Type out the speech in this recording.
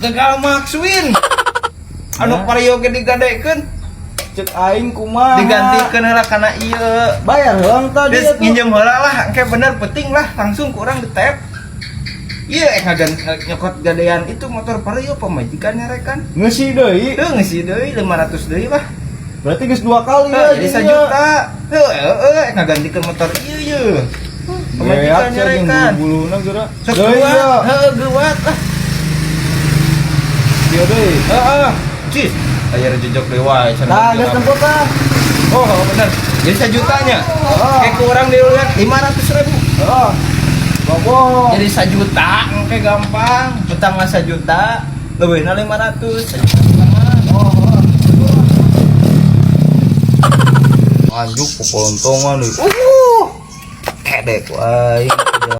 Gagal maksuin. Anu Ya. Vario ge digadekeun, Cek aing kumaha? Digantikeun heula kana ieu. Bayar heula tadi Terus atuh. Nginjem heula lah, engke bener penting lah, langsung ku urang ditep. Iya, nyokot gadean itu motor Vario, pamajikan nyarekan. Ngeusi deui. Heuh, ngeusi deui 500 deui lah. Berarti geus dua kali Heuh, ya jadi jadinya. 1 juta. Heuh, heuh, ngagantikeun motor ieu ye. Pamajikan Geak sia jeung nyarekan. bulu-buluna geura. Sok Deui geuwat, ya. heuh, geuwat lah. Ieu deui. Heeh. Cis, aya jejak deui wae cenah. Nah, geus tempo tah. Oh, bener. Jadi 1 jutanya. Oh. Kayak kurang dulu 500 ribu. Heeh. Bobo. Jadi 1 juta, engke gampang. Utang mah 1 juta, leuwihna 500, 1,5 juta. Oh. Anjuk popolontongan deui. Kedek wae.